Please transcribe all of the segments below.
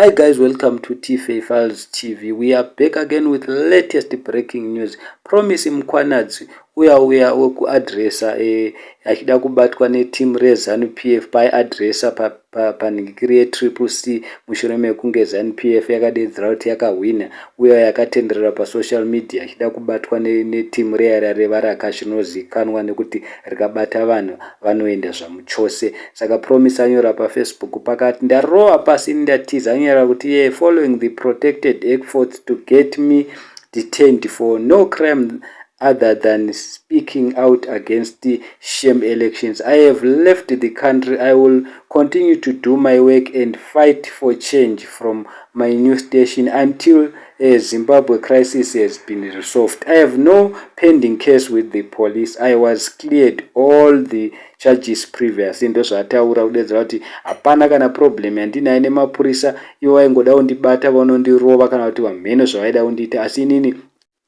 Hi guys, welcome to TFA Files TV. We are back again with latest breaking news. Promise Mkwananzi uya uya wekuadresa achida kubatwa neteam reZANU PF paaiadresa panhingikiri yeTriple C mushure mekunge ZANU PF yakadedzera kuti yakahwina, uya yakatenderera pasocial media achida kubatwa neteam riya revarakashi rinozivikanwa nekuti rikabata vanhu vanoenda zvamuchose. Saka Promise anyora paFacebook pakati, "Ndarova pasi, ndatiza." Anyora kuti, "Yeah, following the protected efforts to get me detained for no crime other than speaking out against the sham elections, I have left the country. I will continue to do my work and fight for change from my new station until a Zimbabwe crisis has been resolved. I have no pending case with the police. I was cleared all the charges previous." Ndo zvataura kudedzera kuti hapana kana problem yandinayo nemapurisa. Ivo vaingoda kundibata vanondirova kana kuti vamheno zvavaida kundiita, asi inini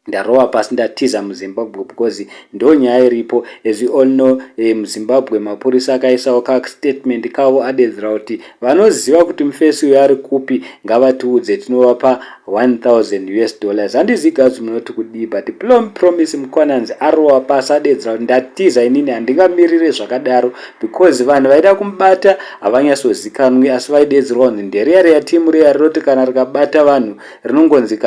ndarova pasi, ndatiza muZimbabwe because ndo nyaya iripo. As you all know, muZimbabwe mapurisa akaisawo kastatement kavo adedzera kuti vanoziva kuti mufesi uyo ari kupi ngavatiudze, tinovapa 1000 US dollars. Handizivi guys, munoti kudii? But Promise Mkwananzi arova pasi, adedzera kuti ndatiza inini, handingamirire zvakadaro because vanhu vaida kumubata havanyatsozikanwi, asi vaidedzerwa kunzi nderiya riya team riya rinoti kana rikabata vanhu rinongonzi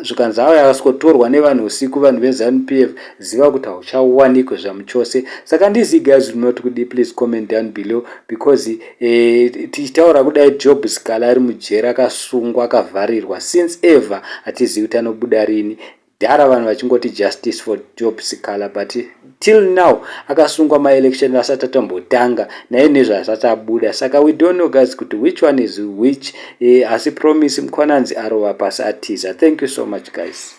zvikanzi avo yakasikotorwa nevanhu usiku, vanhu veZANU PF, ziva kuti hauchawanikwe zvamuchose. Saka handizivi guys, munoti kudii? Please comment down below because tichitaura kudai, Job Sikhala ari mujeri, akasungwa, akavharirwa since ever. Hatizivi kuti anobuda rini. Dhara vanhu vachingoti justice for Job Sikhala, but till now akasungwa maelection asati atombotanga, naye nezvo asati abuda. Saka we don't know guys kuti which one is which. Asi Promise Mkwananzi arova pasi, atiza. Thank you so much guys.